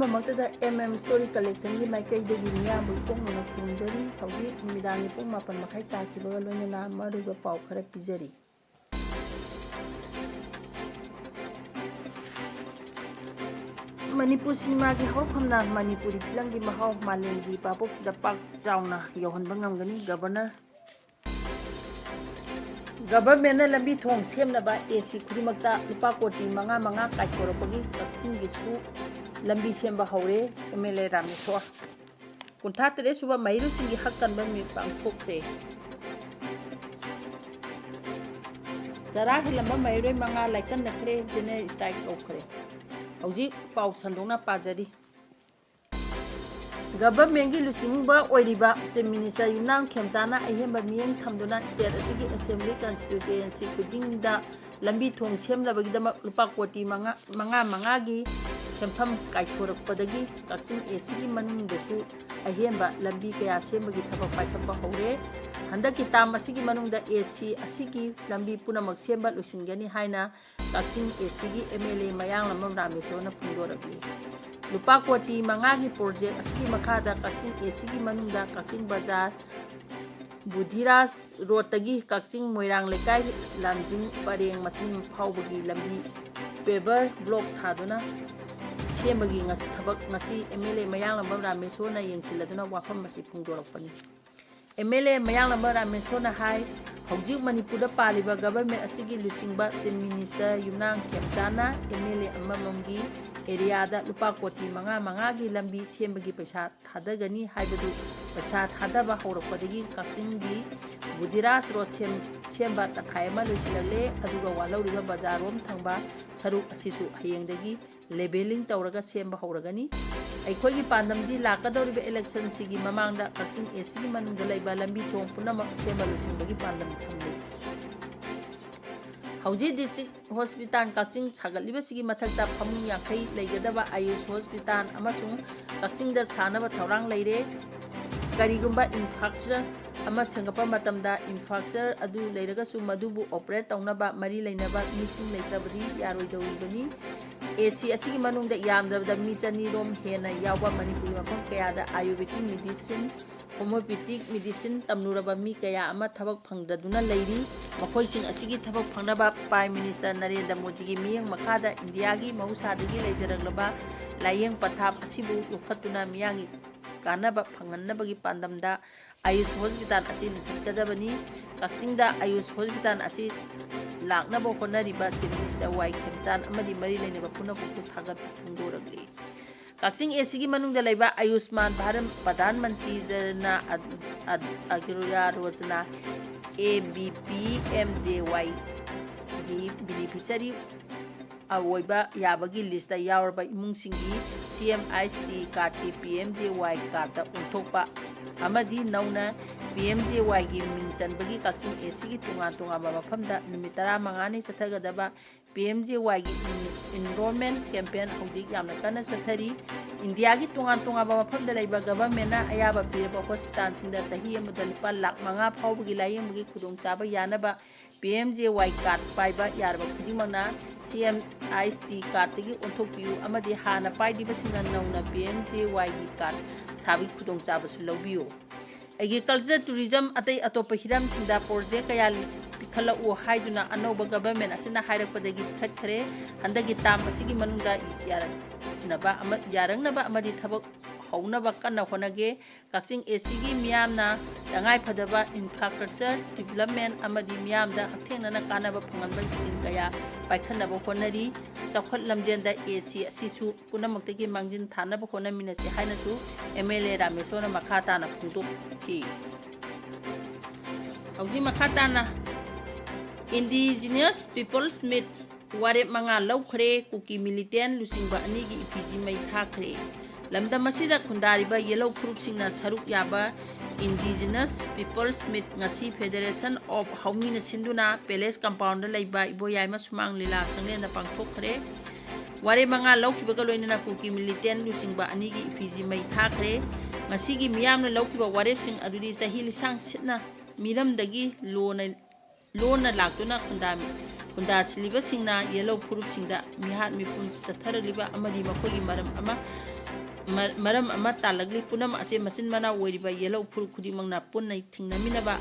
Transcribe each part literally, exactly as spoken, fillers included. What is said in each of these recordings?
ꯃꯛꯇꯗ M M Story Collectionꯒꯤ ꯃꯥꯏꯀꯩꯗꯒꯤ ꯃꯤꯌꯥꯝꯕꯨ ꯏꯄꯣꯛ ꯅꯧꯅ ꯈꯨꯔꯨꯝꯖꯔꯤ꯫ ꯍꯧꯖꯤꯛ ꯅꯨꯃꯤꯗꯥꯡꯒꯤ ꯄꯨꯡ ꯃꯥꯄꯟ ꯃꯈꯥꯏ ꯇꯥꯈꯤꯕꯒ ꯂꯣꯏꯅꯅ ꯃꯔꯨꯑꯣꯏꯕ ꯄꯥꯎ ꯈꯔ ꯄꯤꯖꯔꯤ꯫ ꯃꯅꯤꯄꯨꯔ ꯁꯤꯅꯦꯃꯥꯒꯤ ꯍꯧꯔꯛꯐꯝꯅ ꯃꯅꯤꯄꯨꯔꯤ ꯐꯤꯂꯝꯒꯤ ꯃꯍꯥꯎ ꯃꯥꯂꯦꯝꯒꯤ ꯚꯥꯕꯣꯛꯁꯤꯗ ꯄꯥꯛ ꯆꯥꯎꯅ ꯌꯧꯍꯟꯕ ꯉꯝꯒꯅꯤ꯫ ꯒꯕꯔꯅꯔ, ꯒꯕꯔꯃꯦꯟꯅ ꯂꯝꯕꯤ ꯊꯣꯡ ꯁꯦꯝꯅꯕ AC ꯈꯨꯗꯤꯡꯃꯛꯇ ꯂꯨꯄꯥ ꯀꯣꯇꯤ ꯃꯉꯥ ꯃꯉꯥ ꯀꯥꯏꯊꯣꯔꯛꯄꯒꯤ ꯀꯛꯆꯤꯡꯒꯤꯁꯨ ꯂꯝꯕꯤ ꯁꯦꯝꯕ ꯍꯧꯔꯦ꯫ MLA ꯔꯥꯃꯦꯁꯣꯔ꯫ ꯀꯨꯟꯊ꯭ꯔꯥ ꯇꯔꯦꯠ ꯁꯨꯕ ꯃꯍꯩꯔꯣꯏꯁꯤꯡꯒꯤ ꯍꯛ ꯀꯟꯕ ꯅꯨꯃꯤꯠ ꯄꯥꯡꯊꯣꯛꯈ꯭ꯔꯦ꯫ ꯆꯔꯥ ꯍꯦꯜꯂꯝꯕ ꯃꯍꯩꯔꯣꯏ ꯃꯉꯥ ꯂꯥꯏꯀꯠꯅꯈ꯭ꯔꯦ, general strike ꯇꯧꯈ꯭ꯔꯦ꯫ ꯍꯧꯖꯤꯛ ꯄꯥꯎ ꯁꯟꯗꯣꯛꯅ ꯄꯥꯖꯔꯤ꯫ ꯒꯕꯔꯃꯦꯟꯒꯤ ꯂꯨꯆꯤꯡꯕ ꯑꯣꯏꯔꯤꯕ Chief Minister ꯌꯨꯝꯅꯥꯝ ꯈꯦꯝꯆꯥꯅ ꯑꯍꯦꯟꯕ ꯃꯤꯠꯌꯦꯡ ꯊꯝꯗꯨꯅ state ꯑꯁꯤꯒꯤ assembly constituency ꯈꯨꯗꯤꯡꯗ ꯂꯝꯕꯤ ꯊꯣꯡ ꯁꯦꯝꯅꯕꯒꯤꯗꯃꯛ ꯂꯨꯄꯥ ꯀꯣꯇꯤ ꯃꯉꯥ, ꯃꯉꯥ ꯃꯉꯥꯒꯤ ꯁꯦꯟꯐꯝ ꯀꯥꯏꯊꯣꯔꯛꯄꯗꯒꯤ ꯀꯛꯆꯤꯡ ACꯒꯤ ꯃꯅꯨꯡꯗꯁꯨ ꯑꯍꯦꯟꯕ ꯂꯝꯕꯤ ꯀꯌꯥ ꯁꯦꯝꯕꯒꯤ ꯊꯕꯛ ꯄꯥꯏꯈꯠꯄ ꯍꯧꯔꯦ꯫ ꯍꯟꯗꯛꯀꯤ term ꯑꯁꯤꯒꯤ ꯃꯅꯨꯡꯗ AC ꯑꯁꯤꯒꯤ ꯂꯝꯕꯤ ꯄꯨꯝꯅꯃꯛ ꯁꯦꯝꯕ ꯂꯣꯏꯁꯤꯟꯒꯅꯤ ꯍꯥꯏꯅ ꯀꯛꯆꯤꯡ ACꯒꯤ MLA ꯃꯌꯥꯡꯂꯝꯕꯝ ꯔꯥꯃꯦꯁꯣꯔꯅ ꯐꯣꯡꯗꯣꯔꯛꯂꯤ꯫ ꯂꯨꯄꯥ ꯀꯣꯇꯤ ꯃꯉꯥꯒꯤ project ꯑꯁꯤꯒꯤ ꯃꯈꯥꯗ ꯀꯛꯆꯤꯡ ACꯒꯤ ꯃꯅꯨꯡꯗ ꯀꯛꯆꯤꯡ ꯕꯖꯥꯔ, ꯕꯨꯙꯤꯔꯥꯖ ꯔꯣꯗꯇꯒꯤ ꯀꯛꯆꯤꯡ ꯃꯣꯏꯔꯥꯡ ꯂꯩꯀꯥꯏ ꯂꯥꯝꯖꯤꯡ ꯄꯔꯦꯡ ꯃꯆꯤꯟ ꯐꯥꯎꯕꯒꯤ ꯂꯝꯕꯤ paver block ꯊꯥꯗꯨꯅ ꯁꯦꯝꯕꯒꯤ ꯉ-, ꯊꯕꯛ ꯉꯁꯤ MLA ꯃꯌꯥꯡꯂꯝꯕꯝ ꯔꯥꯃꯦꯁꯣꯔꯅ ꯌꯦꯡꯁꯤꯜꯂꯗꯨꯅ ꯋꯥꯐꯝ ꯑꯁꯤ ꯐꯣꯡꯗꯣꯔꯛꯄꯅꯤ꯫ MLA ꯃꯌꯥꯡꯂꯝꯕꯝ ꯔꯥꯃꯦꯁꯣꯔꯅ ꯍꯥꯏ, ꯍꯧꯖꯤꯛ ꯃꯅꯤꯄꯨꯔꯗ ꯄꯥꯜꯂꯤꯕ government ꯑꯁꯤꯒꯤ ꯂꯨꯆꯤꯡꯕ Chief Minister ꯌꯨꯝꯅꯥꯝ ꯈꯦꯝꯆꯥꯅ MLA ꯑꯃꯃꯝꯒꯤ areaꯗ ꯂꯨꯄꯥ ꯀꯣꯇꯤ ꯃꯉꯥ ꯃꯉꯥꯒꯤ ꯂꯝꯕꯤ ꯁꯦꯝꯕꯒꯤ ꯄꯩꯁꯥ ꯊꯥꯗꯒꯅꯤ ꯍꯥꯏꯕꯗꯨ ꯄꯩꯁꯥ ꯊꯥꯗꯕ ꯍꯧꯔꯛꯄꯗꯒꯤ ꯀꯛꯆꯤꯡꯒꯤ ꯕꯨꯙꯤꯔꯥꯖ ꯔꯣꯗ ꯁꯦꯝ-, ꯁꯦꯝꯕ ꯇꯪꯈꯥꯏ ꯑꯃ ꯂꯣꯏꯁꯤꯜꯂꯛꯂꯦ, ꯑꯗꯨꯒ ꯋꯥꯠꯍꯧꯔꯤꯕ ꯕꯖꯥꯔꯔꯣꯝ ꯊꯪꯕ ꯁꯔꯨꯛ ꯑꯁꯤꯁꯨ ꯍꯌꯦꯡꯗꯒꯤ levelling ꯇꯧꯔꯒ ꯁꯦꯝꯕ ꯍꯧꯔꯒꯅꯤ꯫ ꯑꯩꯈꯣꯏꯒꯤ ꯄꯥꯟꯗꯝꯗꯤ ꯂꯥꯛꯀꯗꯧꯔꯤꯕ electionꯁꯤꯒꯤ ꯃꯃꯥꯡꯗ ꯀꯛꯆꯤꯡ ACꯒꯤ ꯃꯅꯨꯡꯗ ꯂꯩꯕ ꯂꯝꯕꯤ ꯊꯣꯡ ꯄꯨꯝꯅꯃꯛ ꯁꯦꯝꯕ ꯂꯣꯏꯁꯤꯟꯕꯒꯤ ꯄꯥꯟꯗꯝ ꯊꯝꯂꯤ꯫ ꯍꯧꯖꯤꯛ district hospital ꯀꯛꯆꯤꯡ ꯁꯥꯒꯠꯂꯤꯕꯁꯤꯒꯤ ꯃꯊꯛꯇ ꯐꯃꯨꯡ ꯌꯥꯡꯈꯩ ꯂꯩꯒꯗꯕ ꯑꯌꯨꯁ hospital ꯑꯃꯁꯨꯡ ꯀꯛꯆꯤꯡꯗ ꯁꯥꯅꯕ ꯊꯧꯔꯥꯡ ꯂꯩꯔꯦ꯫ ꯀꯔꯤꯒꯨꯝꯕ infrastructure ꯑꯃ ꯁꯦꯝꯒꯠꯄ ꯃꯇꯝꯗ infrastructure ꯑꯗꯨ ꯂꯩꯔꯒꯁꯨ ꯃꯗꯨꯕꯨ operate ꯇꯧꯅꯕ ꯃꯔꯤ ꯂꯩꯅꯕ ꯃꯤꯁꯤꯡ ꯂꯩꯇ꯭ꯔꯕꯗꯤ ꯌꯥꯔꯣꯏꯗꯧꯔꯤꯕꯅꯤ꯫ ꯑꯦ ꯁꯤ ꯑꯁꯤꯒꯤ ꯃꯅꯨꯡꯗ ꯌꯥꯝꯗ꯭ꯔꯕꯗ ꯃꯤ ꯆꯅꯤ ꯔꯣꯝ ꯍꯦꯟꯅ ꯌꯥꯎꯕ ꯃꯅꯤꯄꯨꯔꯒꯤ ꯃꯐꯝ ꯀꯌꯥꯗ ꯑꯥꯌꯨꯔꯕꯦꯗꯤꯛ ꯃꯦꯗꯤꯁꯤꯟ, ꯍꯣꯃꯤꯑꯣꯄꯦꯊꯤꯛ ꯃꯦꯗꯤꯁꯤꯟ ꯇꯝꯂꯨꯔꯕ ꯃꯤ ꯀꯌꯥ ꯑꯃ ꯊꯕꯛ ꯐꯪꯗꯗꯨꯅ ꯂꯩꯔꯤ꯫ ꯃꯈꯣꯏꯁꯤꯡ ꯑꯁꯤꯒꯤ ꯊꯕꯛ ꯐꯪꯅꯕ ꯄ꯭ꯔꯥꯏꯝ ꯃꯤꯅꯤꯁꯇꯔ ꯅꯔꯦꯟꯗ꯭ꯔ ꯃꯣꯗꯤꯒꯤ ꯃꯤꯠꯌꯦꯡ ꯃꯈꯥꯗ ꯏꯟꯗꯤꯌꯥꯒꯤ ꯃꯍꯧꯁꯥꯗꯒꯤ ꯂꯩꯖꯔꯛꯂꯕ ꯂꯥꯏꯌꯦꯡ ꯄꯊꯥꯞ ꯑꯁꯤꯕꯨ ꯌꯣꯛꯈꯠꯇꯨꯅ ꯃꯤꯌꯥꯝꯒꯤ ꯀꯥꯟꯅꯕ ꯐꯪꯍꯟꯅꯕꯒꯤ ꯄꯥꯟꯗꯝꯗ ꯑꯌꯨꯁ ꯍꯣꯁꯄꯤꯇꯥꯜ ꯑꯁꯤ ꯂꯤꯡꯈꯠꯀꯗꯕꯅꯤ꯫ ꯀꯛꯆꯤꯡꯗ ꯑꯌꯨꯁ ꯍꯣꯁꯄꯤꯇꯥꯜ ꯑꯁꯤ ꯂꯥꯛꯅꯕ ꯍꯣꯠꯅꯔꯤꯕ ꯆꯤꯐ ꯃꯤꯅꯤꯁꯇꯔ ꯋꯥꯏ ꯈꯦꯝꯆꯥꯟ ꯑꯃꯗꯤ ꯃꯔꯤ ꯂꯩꯅꯕ ꯄꯨꯝꯅꯃꯛꯄꯨ ꯊꯥꯒꯠꯄ ꯐꯣꯡꯗꯣꯔꯛꯂꯤ꯫ ꯀꯛꯆꯤꯡ ꯑꯦ ꯁꯤꯒꯤ ꯃꯅꯨꯡꯗ ꯂꯩꯕ ꯑꯌꯨꯁꯃꯥꯟ ꯚꯥꯔꯠ ꯄ꯭ꯔꯙꯥꯟ ꯃꯟꯇ꯭ꯔꯤ ꯖꯅ ꯑ-, ꯑ-, Arogya Yojana, A B P M J ꯋꯥꯏꯒꯤ ꯕꯦꯅꯤꯐꯤꯁꯔꯤ ꯑꯣꯏꯕ ꯌꯥꯕꯒꯤ ꯂꯤꯁꯇ ꯌꯥꯎꯔꯕ ꯏꯃꯨꯡꯁꯤꯡꯒꯤ ꯁꯤ ꯑꯦꯝ ꯑꯥꯏ ꯑꯦꯁ ꯇꯤ ꯀꯥꯔꯗꯀꯤ ꯄꯤ ꯑꯦꯝ ꯖꯦ ꯋꯥꯏ ꯀꯥꯔꯗꯇ ꯑꯣꯟꯊꯣꯛꯄ ꯑꯃꯗꯤ ꯅꯧꯅ ꯄꯤ ꯑꯦꯝ ꯖꯦ ꯋꯥꯏꯒꯤ ꯃꯤꯡ ꯆꯟꯕꯒꯤ ꯀꯛꯆꯤꯡ ꯑꯦ ꯁꯤꯒꯤ ꯇꯣꯉꯥꯟ ꯇꯣꯉꯥꯟꯕ ꯃꯐꯝꯗ ꯅꯨꯃꯤꯠ ꯇꯔꯥꯃꯉꯥꯅꯤ ꯆꯠꯊꯒꯗꯕ ꯄꯤ ꯑꯦꯝ ꯖꯦ ꯋꯥꯏꯒꯤ ꯏꯟꯔꯣꯜꯃꯦꯟ ꯀꯦꯝꯄꯦꯟ ꯍꯧꯖꯤꯛ ꯌꯥꯝꯅ ꯀꯟꯅ ꯆꯠꯊꯔꯤ꯫ ꯏꯟꯗꯤꯌꯥꯒꯤ ꯇꯣꯉꯥꯟ ꯇꯣꯉꯥꯟꯕ ꯃꯐꯝꯗ ꯂꯩꯕ ꯒꯚꯔꯟꯃꯦꯟꯅ ꯑꯌꯥꯕ ꯄꯤꯔꯕ ꯍꯣꯁꯄꯤꯇꯥꯜꯁꯤꯡꯗ ꯆꯍꯤ ꯑꯃꯗ ꯂꯨꯄꯥ ꯂꯥꯈ ꯃꯉꯥ ꯐꯥꯎꯕꯒꯤ ꯂꯥꯌꯦꯡꯕꯒꯤ ꯈꯨꯗꯣꯡꯆꯥꯕ ꯌꯥꯅꯕ ꯄꯤ ꯑꯦꯝ ꯖꯦ ꯋꯥꯏ ꯀꯥꯔꯗ ꯄꯥꯏꯕ ꯌꯥꯔꯕ ꯈꯨꯗꯤꯡꯃꯛꯅ ꯁꯤ ꯑꯦꯝ ꯑꯥꯏ ꯑꯦꯁ ꯇꯤ ꯀꯥꯔꯗꯇꯒꯤ ꯑꯣꯟꯊꯣꯛꯄꯤꯌꯨ ꯑꯃꯗꯤ ꯍꯥꯟꯅ ꯄꯥꯏꯗ꯭ꯔꯤꯕꯁꯤꯡꯅ ꯅꯧꯅ ꯄꯤ ꯑꯦꯝ ꯖꯦ ꯋꯥꯏꯒꯤ ꯀꯥꯔꯗ ꯁꯥꯕꯒꯤ ꯈꯨꯗꯣꯡꯆꯥꯕꯁꯨ ꯂꯧꯕꯤꯌꯨ꯫ ꯑꯦꯒ꯭ꯔꯤꯀꯜꯆꯔ, ꯇꯨꯔꯤꯖꯝ, ꯑꯇꯩ ꯑꯇꯣꯞꯄ ꯍꯤꯔꯝꯁꯤꯡꯗ ꯄ꯭ꯔꯣꯖꯦꯛ ꯀꯌꯥ ꯄꯤꯈꯠꯂꯛꯎ ꯍꯥꯏꯗꯨꯅ ꯑꯅꯧꯕ ꯒꯚꯔꯟꯃꯦꯟ ꯑꯁꯤꯅ ꯍꯥꯏꯔꯛꯄꯗꯒꯤ ꯄꯤꯈꯠꯈ꯭ꯔꯦ꯫ ꯍꯟꯗꯛꯀꯤ ꯇꯥꯝ ꯑꯁꯤꯒꯤ ꯃꯅꯨꯡꯗ ꯌꯥꯔꯛꯅꯕ ꯑꯃ-, ꯌꯥꯔꯛꯅꯕ ꯑꯃꯗꯤ ꯊꯕꯛ ꯍꯧꯅꯕ ꯀꯟꯅ ꯍꯣꯠꯅꯒꯦ꯫ ꯀꯛꯆꯤꯡ ꯑꯦ ꯁꯤꯒꯤ ꯃꯤꯌꯥꯝꯅ ꯇꯉꯥꯏꯐꯗꯕ ꯏꯟꯐ꯭ꯔꯥꯁ꯭ꯇ꯭ꯔꯛꯆꯔ ꯗꯤꯕꯂꯞꯃꯦꯟ ꯑꯃꯗꯤ ꯃꯤꯌꯥꯝꯗ ꯍꯛꯊꯦꯡꯅꯅ ꯀꯥꯟꯅꯕ ꯐꯪꯍꯟꯕ ꯁ꯭ꯀꯤꯝ ꯀꯌꯥ ꯄꯥꯏꯈꯠꯅꯕ ꯍꯣꯠꯅꯔꯤ꯫ ꯆꯥꯎꯈꯠ ꯂꯝꯖꯦꯜꯗ ꯑꯦ ꯁꯤ ꯑꯁꯤꯁꯨ ꯄꯨꯝꯅꯃꯛꯇꯒꯤ ꯃꯥꯡꯖꯤꯟ ꯊꯥꯅꯕ ꯍꯣꯠꯅꯃꯤꯟꯅꯁꯤ ꯍꯥꯏꯅꯁꯨ ꯑꯦꯝ ꯑꯦꯜ ꯑꯦ ꯔꯥꯃꯦꯁꯣꯔꯅ ꯃꯈꯥ ꯇꯥꯅ ꯐꯣꯡꯗꯣꯛꯈꯤ꯫ ꯍꯧꯖꯤꯛ ꯃꯈꯥ ꯇꯥꯅ Indigenous Peoples Meet ꯋꯥꯔꯦꯞ ꯃꯉꯥ ꯂꯧꯈ꯭ꯔꯦ꯫ ꯀꯨꯀꯤ ꯃꯤꯂꯤꯇꯦꯟ ꯂꯨꯆꯤꯡꯕ ꯑꯅꯤꯒꯤ ꯏꯐꯤꯖꯤ ꯃꯩ ꯊꯥꯈ꯭ꯔꯦ꯫ ꯂꯝꯗꯝ ꯑꯁꯤꯗ ꯈꯨꯟꯗꯥꯔꯤꯕ ꯌꯦꯜꯍꯧ ꯐꯨꯔꯨꯞꯁꯤꯡꯅ ꯁꯔꯨꯛ ꯌꯥꯕ Indigenous Peoples Meet ꯉꯁꯤ Federation of ꯍꯧꯃꯤꯅ ꯁꯤꯟꯗꯨꯅ ꯄꯦꯂꯦꯁ ꯀꯝꯄꯥꯎꯟꯗ ꯂꯩꯕ ꯏꯕꯣꯌꯥꯏꯃ ꯁꯨꯃꯥꯡ ꯂꯤꯂꯥ ꯁꯪꯂꯦꯟꯗ ꯄꯥꯡꯊꯣꯛꯈ꯭ꯔꯦ꯫ ꯋꯥꯔꯦꯞ ꯃꯉꯥ ꯂꯧꯈꯤꯕꯒ ꯂꯣꯏꯅꯅ ꯀꯨꯀꯤ ꯃꯤꯂꯤꯇꯦꯟ ꯂꯨꯆꯤꯡꯕ ꯑꯅꯤꯒꯤ ꯏꯐꯤꯖꯤ ꯃꯩ ꯊꯥꯈ꯭ꯔꯦ꯫ ꯉꯁꯤꯒꯤ ꯃꯤꯌꯥꯝꯅ ꯂꯧꯈꯤꯕ ꯋꯥꯔꯦꯞꯁꯤꯡ ꯑꯗꯨꯗꯤ ꯆꯍꯤ ꯂꯤꯁꯥꯡ ꯁꯤꯠꯅ ꯃꯤꯔꯝꯗꯒꯤ ꯂꯣꯟꯅ, ꯂꯣꯟꯅ ꯂꯥꯛꯇꯨꯅ ꯈꯨꯟꯗꯥꯃꯤ-, ꯈꯨꯟꯗꯥꯁꯤꯜꯂꯤꯕꯁꯤꯡꯅ ꯌꯦꯜꯍꯧ ꯐꯨꯔꯨꯞꯁꯤꯡꯗ ꯃꯤꯍꯥꯠ ꯃꯤꯄꯨꯟ ꯆꯠꯊꯔꯛꯂꯤꯕ ꯑꯃꯗꯤ ꯃꯈꯣꯏꯒꯤ ꯃꯔꯝ ꯑꯃ ꯃ-, ꯃꯔꯝ ꯑꯃ ꯇꯥꯜꯂꯛꯂꯤ꯫ ꯄꯨꯝꯅꯃꯛ ꯑꯁꯦ ꯃꯆꯤꯟ ꯃꯅꯥꯎ ꯑꯣꯏꯔꯤꯕ ꯌꯦꯜꯍꯧ ꯐꯨꯔꯨꯞ ꯈꯨꯗꯤꯡꯃꯛꯅ ꯄꯨꯟꯅ ꯊꯦꯡꯅꯃꯤꯟꯅꯕ꯫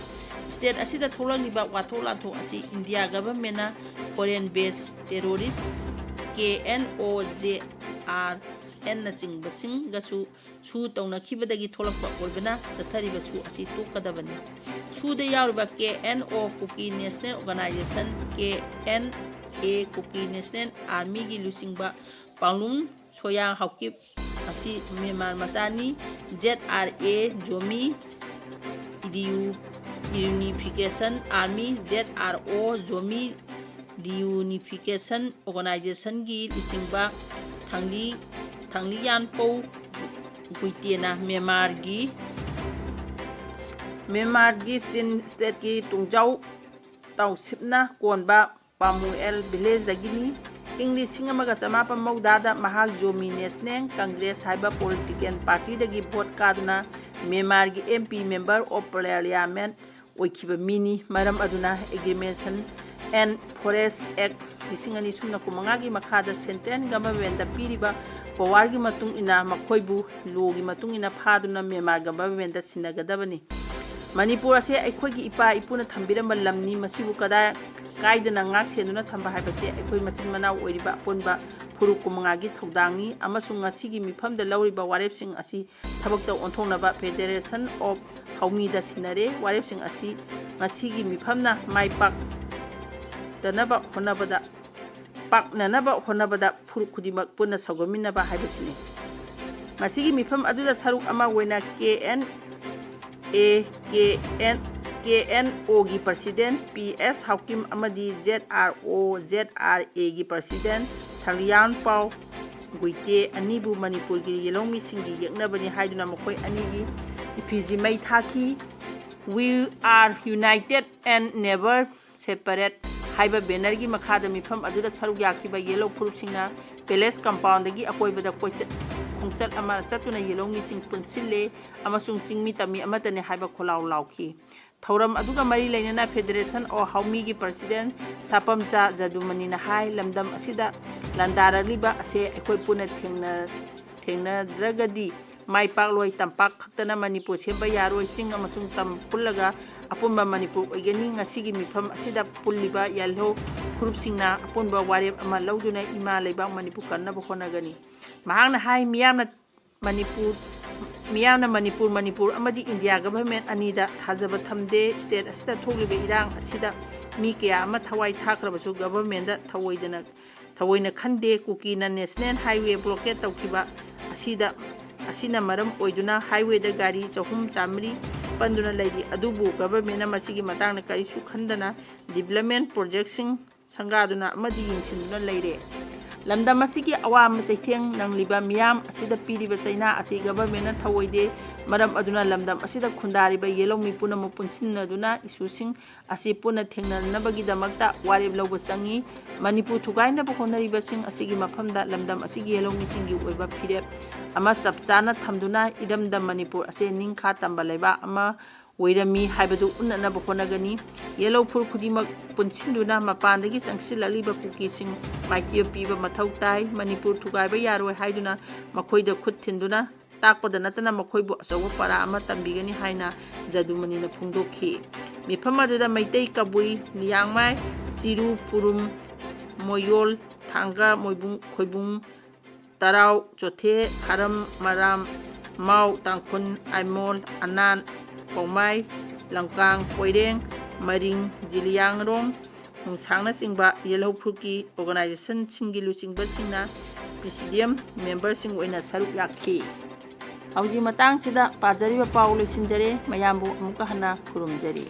State ꯑꯁꯤꯗ ꯊꯣꯛꯂꯛꯂꯤꯕ ꯋꯥꯊꯣꯛ ꯂꯥꯟꯊꯣꯛ ꯑꯁꯤ India government ꯅ foreign based terrorist, K N O J R N ꯅꯆꯤꯡꯕꯁꯤꯡꯒꯁꯨ ꯁꯨ ꯇꯧꯅꯈꯤꯕꯗꯒꯤ ꯊꯣꯛꯂꯛꯄ ꯑꯣꯏꯕꯅ ꯆꯠꯊꯔꯤꯕ ꯁꯨ ꯑꯁꯤ ꯇꯣꯛꯀꯗꯕꯅꯤ꯫ ꯁꯨꯗ ꯌꯥꯎꯔꯤꯕ K N O, Kuki National Organization, K N A, Kuki National Army ꯒꯤ ꯂꯨꯆꯤꯡꯕ ꯄꯥꯎꯂꯨꯝ ꯁꯣꯌꯥ ꯍꯥꯎꯀꯤꯞ ꯑꯁꯤ ꯃ꯭ꯌꯥꯟꯃꯥꯔ ꯃꯆꯥꯅꯤ꯫ Z R A, Zomi Reu-, Reunification Army, Z R O, Zomi Reunification Organization ꯒꯤ ꯂꯨꯆꯤꯡꯕ ꯊꯥꯡꯂꯤ-, ꯊꯥꯡꯂꯤꯌꯥꯟꯄꯧ ꯒꯨꯏꯇꯦꯅ ꯃ꯭ꯌꯥꯟꯃꯥꯔꯒꯤ, ꯃ꯭ꯌꯥꯟꯃꯥꯔꯒꯤ ꯆꯤꯟ state ꯀꯤ ꯇꯨꯡꯖꯥꯎ ꯇꯥꯎꯁꯤꯞꯅ ꯀꯣꯟꯕ ꯄꯥꯃꯨ ꯑꯦꯜ village ꯗꯒꯤꯅꯤ꯫ ꯏꯪ ꯂꯤꯁꯤꯡ ꯑꯃꯒ ꯆꯃꯥꯄꯟ ꯃꯧꯗ꯭ꯔꯥꯗ ꯃꯍꯥꯛ Zomi National Congress ꯍꯥꯏꯕ political party ꯗꯒꯤ vote ꯀꯥꯗꯨꯅ ꯃ꯭ꯌꯥꯟꯃꯥꯔꯒꯤ M P, Member of Parliament, ꯑꯣꯏꯈꯤꯕ ꯃꯤꯅꯤ꯫ ꯃꯔꯝ ꯑꯗꯨꯅ Agriculture and Forest Act ꯂꯤꯁꯤꯡ ꯑꯅꯤ ꯁꯨꯞꯅ ꯀꯨꯟꯃꯉꯥꯒꯤ ꯃꯈꯥꯗ central government ꯗ ꯄꯤꯔꯤꯕ power ꯒꯤ ꯃꯇꯨꯡ ꯏꯟꯅ ꯃꯈꯣꯏꯕꯨ law ꯒꯤ ꯃꯇꯨꯡ ꯏꯟꯅ ꯐꯥꯗꯨꯅ ꯃ꯭ꯌꯥꯟꯃꯥꯔ government ꯗ ꯁꯤꯟꯅꯒꯗꯕꯅꯤ꯫ ꯃꯅꯤꯄꯨꯔ ꯑꯁꯤ ꯑꯩꯈꯣꯏꯒꯤ ꯏꯄꯥ ꯏꯄꯨꯅ ꯊꯝꯕꯤꯔꯝꯕ ꯂꯝꯅꯤ꯫ ꯃꯁꯤꯕꯨ ꯀꯗꯥꯏ ꯀꯥꯏꯗꯅ ꯉꯥꯛ ꯁꯦꯟꯗꯨꯅ ꯊꯝꯕ ꯍꯥꯏꯕꯁꯤ ꯑꯩꯈꯣꯏ ꯃꯆꯤꯟ ꯃꯅꯥꯎ ꯑꯣꯏꯔꯤꯕ ꯑꯄꯨꯟꯕ ꯐꯨꯔꯨꯞ ꯀꯨꯟꯃꯉꯥꯒꯤ ꯊꯧꯗꯥꯡꯅꯤ ꯑꯃꯁꯨꯡ ꯉꯁꯤꯒꯤ ꯃꯤꯐꯝꯗ ꯂꯧꯔꯤꯕ ꯋꯥꯔꯦꯞꯁꯤꯡ ꯑꯁꯤ ꯊꯕꯛꯇ ꯑꯣꯟꯊꯣꯛꯅꯕ Federation of ꯍꯧꯃꯤꯗ ꯁꯤꯟꯅꯔꯦ꯫ ꯋꯥꯔꯦꯞꯁꯤꯡ ꯑꯁꯤ ꯉꯁꯤꯒꯤ ꯃꯤꯐꯝꯅ ꯃꯥꯏ ꯄꯥꯛꯇꯅꯕ ꯍꯣꯠꯅꯕꯗ, ꯄꯥꯛꯅꯅꯕ ꯍꯣꯠꯅꯕꯗ ꯐꯨꯔꯨꯞ ꯈꯨꯗꯤꯡꯃꯛ ꯄꯨꯟꯅ ꯁꯧꯒꯠꯃꯤꯟꯅꯕ ꯍꯥꯏꯕꯁꯤꯅꯤ꯫ ꯉꯁꯤꯒꯤ ꯃꯤꯐꯝ ꯑꯗꯨꯗ ꯁꯔꯨꯛ ꯑꯃ ꯑꯣꯏꯅ K N A, K N, K N O ꯒꯤ President P S ꯍꯥꯎꯀꯤꯝ ꯑꯃꯗꯤ Z R O, Z R A ꯒꯤ President ꯊꯥꯡꯂꯤꯌꯥꯟꯄꯥꯎ ꯒꯨꯏꯇꯦ ꯑꯅꯤꯕꯨ ꯃꯅꯤꯄꯨꯔꯒꯤ ꯌꯦꯜꯍꯧꯃꯤꯁꯤꯡꯒꯤ ꯌꯦꯛꯅꯕꯅꯤ ꯍꯥꯏꯗꯨꯅ ꯃꯈꯣꯏ ꯑꯅꯤꯒꯤ effigy ꯃꯩ ꯊꯥꯈꯤ꯫ We are united and never separate ꯍꯥꯏꯕ banner ꯒꯤ ꯃꯈꯥꯗ ꯃꯤꯐꯝ ꯑꯗꯨꯗ ꯁꯔꯨꯛ ꯌꯥꯈꯤꯕ ꯌꯦꯜꯍꯧ ꯐꯨꯔꯨꯞꯁꯤꯡꯅ palace compound ꯗꯒꯤ ꯑꯀꯣꯏꯕꯗ ꯀꯣꯏꯆꯠ ꯈꯣꯡꯆꯠ ꯑꯃ ꯆꯠꯇꯨꯅ ꯌꯦꯜꯍꯧꯃꯤꯁꯤꯡ ꯄꯨꯟꯁꯤꯜꯂꯦ ꯑꯃꯁꯨꯡ ꯆꯤꯡꯃꯤ ꯇꯝꯃꯤ ꯑꯃꯠꯇꯅꯤ ꯍꯥꯏꯕ ꯈꯣꯜꯂꯥꯎ ꯂꯥꯎꯈꯤ꯫ ꯊꯧꯔꯝ ꯑꯗꯨꯒ ꯃꯔꯤ ꯂꯩꯅꯅ Federation of Haomiꯒꯤ President ꯁꯥꯄꯝꯆꯥ ꯖꯗꯨꯃꯅꯤꯅ ꯍꯥꯏ, ꯂꯝꯗꯝ ꯑꯁꯤꯗ ꯂꯥꯟꯗꯥꯔꯛꯂꯤꯕ ꯑꯁꯦ ꯑꯩꯈꯣꯏ ꯄꯨꯟꯅ ꯊꯦꯡꯅ-, ꯊꯦꯡꯅꯗ꯭ꯔꯒꯗꯤ ꯃꯥꯏ ꯄꯥꯛꯂꯣꯏ꯫ ꯇꯝꯄꯥꯛ ꯈꯛꯇꯅ ꯃꯅꯤꯄꯨꯔ ꯁꯦꯝꯕ ꯌꯥꯔꯣꯏ꯫ ꯆꯤꯡ ꯑꯃꯁꯨꯡ ꯇꯝ ꯄꯨꯜꯂꯒ ꯑꯄꯨꯟꯕ ꯃꯅꯤꯄꯨꯔ ꯑꯣꯏꯒꯅꯤ꯫ ꯉꯁꯤꯒꯤ ꯃꯤꯐꯝ ꯑꯁꯤꯗ ꯄꯨꯜꯂꯤꯕ ꯌꯦꯜꯍꯧ ꯐꯨꯔꯨꯞꯁꯤꯡꯅ ꯑꯄꯨꯟꯕ ꯋꯥꯔꯦꯞ ꯑꯃ ꯂꯧꯗꯨꯅ ꯏꯃꯥ ꯂꯩꯕꯥꯛ ꯃꯅꯤꯄꯨꯔ ꯀꯟꯅꯕ ꯍꯣꯠꯅꯒꯅꯤ꯫ ꯃꯍꯥꯛꯅ ꯍꯥꯏ, ꯃꯤꯌꯥꯝꯅ ꯃꯅꯤꯄꯨꯔ, ꯃꯤꯌꯥꯝꯅ ꯃꯅꯤꯄꯨꯔ, ꯃꯅꯤꯄꯨꯔ ꯑꯃꯗꯤ ꯏꯟꯗꯤꯌꯥ government ꯑꯅꯤꯗ ꯊꯥꯖꯕ ꯊꯝꯗꯦ꯫ State ꯑꯁꯤꯗ ꯊꯣꯛꯂꯤꯕ ꯏꯔꯥꯡ ꯑꯁꯤꯗ ꯃꯤ ꯀꯌꯥ ꯑꯃ ꯊꯋꯥꯏ ꯊꯥꯈ꯭ꯔꯕꯁꯨ governmentꯗ ꯊꯑꯣꯏꯗꯅ, ꯊꯑꯣꯏꯅ ꯈꯟꯗꯦ꯫ ꯀꯨꯀꯤꯅ national highway blockade ꯇꯧꯈꯤꯕ ꯑꯁꯤꯗ, ꯑꯁꯤꯅ ꯃꯔꯝ ꯑꯣꯏꯗꯨꯅ highwayꯗ ꯒꯥꯔꯤ ꯆꯍꯨꯝ ꯆꯥꯃꯔꯤ ꯄꯟꯗꯨꯅ ꯂꯩꯔꯤ꯫ ꯑꯗꯨꯕꯨ governmentꯅ ꯃꯁꯤꯒꯤ ꯃꯇꯥꯡꯗ ꯀꯔꯤꯁꯨ ꯈꯟꯗꯅ development projectꯁꯤꯡ ꯁꯪꯒꯥꯗꯨꯅ ꯑꯃꯗꯤ ꯌꯦꯡꯁꯤꯟꯗꯨꯅ ꯂꯩꯔꯦ꯫ ꯂꯝꯗꯝ ꯑꯁꯤꯒꯤ ꯑꯋꯥꯡꯕ ꯆꯩꯊꯦꯡ ꯅꯪꯂꯤꯕ ꯃꯤꯌꯥꯝ ꯑꯁꯤꯗ ꯄꯤꯔꯤꯕ ꯆꯩꯅꯥ ꯑꯁꯤ governmentꯅ ꯊꯧꯑꯣꯏꯗꯦ꯫ ꯃꯔꯝ ꯑꯗꯨꯅ ꯂꯝꯗꯝ ꯑꯁꯤꯗ ꯈꯨꯟꯗꯥꯔꯤꯕ ꯌꯦꯜꯍꯧ ꯃꯤ ꯄꯨꯝꯅꯃꯛ ꯄꯨꯟꯁꯤꯟꯅꯗꯨꯅ issueꯁꯤꯡ ꯑꯁꯤ ꯄꯨꯟꯅ ꯊꯦꯡꯅꯅꯕꯒꯤꯗꯃꯛꯇ ꯋꯥꯔꯦꯞ ꯂꯧꯕ ꯆꯪꯏ꯫ ꯃꯅꯤꯄꯨꯔ ꯊꯨꯒꯥꯏꯅꯕ ꯍꯣꯠꯅꯔꯤꯕꯁꯤꯡ ꯑꯁꯤꯒꯤ ꯃꯐꯝꯗ ꯂꯝꯗꯝ ꯑꯁꯤꯒꯤ ꯌꯦꯜꯍꯧ ꯃꯤꯁꯤꯡꯒꯤ ꯑꯣꯏꯕ ꯐꯤꯔꯦꯞ ꯑꯃ ꯆꯞ ꯆꯥꯅ ꯊꯝꯗꯨꯅ ꯏꯔꯝꯗꯝ ꯃꯅꯤꯄꯨꯔ ꯑꯁꯦ ꯅꯤꯡꯈꯥ ꯇꯝꯕ ꯂꯩꯕꯥꯛ ꯑꯃ ꯑꯣꯏꯔꯝꯃꯤ ꯍꯥꯏꯕꯗꯨ ꯎꯠꯅꯅꯕ ꯍꯣꯠꯅꯒꯅꯤ꯫ ꯌꯦꯜꯍꯧ ꯐꯨꯔꯨꯞ ꯈꯨꯗꯤꯡꯃꯛ ꯄꯨꯟꯁꯤꯟꯗꯨꯅ ꯃꯄꯥꯟꯗꯒꯤ ꯆꯪꯁꯤꯜꯂꯛꯂꯤꯕ ꯀꯨꯀꯤꯁꯤꯡ ꯃꯥꯏꯊꯤꯕ ꯄꯤꯕ ꯃꯊꯧ ꯇꯥꯏ꯫ ꯃꯅꯤꯄꯨꯔ ꯊꯨꯒꯥꯏꯕ ꯌꯥꯔꯣꯏ ꯍꯥꯏꯗꯨꯅ ꯃꯈꯣꯏꯗ ꯈꯨꯠ ꯊꯤꯟꯗꯨꯅ ꯇꯥꯛꯄꯗ ꯅꯠꯇꯅ ꯃꯈꯣꯏꯕꯨ ꯑꯆꯧꯕ ꯄꯔꯥ ꯑꯃ ꯇꯝꯕꯤꯒꯅꯤ ꯍꯥꯏꯅ ꯖꯗꯨꯃꯅꯤꯅ ꯐꯣꯡꯗꯣꯛꯈꯤ꯫ ꯃꯤꯐꯝ ꯑꯗꯨꯗ ꯃꯩꯇꯩ, ꯀꯕꯨꯏ, ꯂꯤꯌꯥꯡꯃꯥꯏ, ꯆꯤꯔꯨ, ꯄꯨꯔꯨꯝ, ꯃꯣꯌꯣꯜ, ꯊꯥꯡꯒ, ꯃꯣꯏꯕꯨꯡ, ꯈꯣꯏꯕꯨꯡ, ꯇꯔꯥꯎ, ꯆꯣꯊꯦ, ꯈꯥꯔꯝ, ꯃꯔꯥꯝ, ꯃꯥꯎ, ꯇꯥꯡꯈꯨꯜ, ꯑꯥꯏꯃꯣꯜ, ꯑꯅꯥꯟ, ꯄꯧꯃꯥꯏ, ꯂꯝꯀꯥꯡ, ꯄꯣꯏꯔꯦꯡ, ꯃꯔꯤꯡ, ꯖꯤꯂꯤꯌꯥꯡꯔꯣꯡ, ꯅꯨꯡꯁꯥꯡꯅꯆꯤꯡꯕ ꯌꯦꯜꯍꯧ ꯐꯨꯔꯨꯞꯀꯤ organizationꯁꯤꯡꯒꯤ ꯂꯨꯆꯤꯡꯕꯁꯤꯡꯅ presidium memberꯁꯤꯡ ꯑꯣꯏꯅ ꯁꯔꯨꯛ ꯌꯥꯈꯤ꯫ ꯍꯧꯖꯤꯛ ꯃꯇꯥꯡꯁꯤꯗ ꯄꯥꯖꯔꯤꯕ ꯄꯥꯎ ꯂꯣꯏꯁꯤꯟꯖꯔꯦ꯫ ꯃꯌꯥꯝꯕꯨ ꯑꯃꯨꯛꯀ ꯍꯟꯅ ꯈꯨꯔꯨꯝꯖꯔꯤ꯫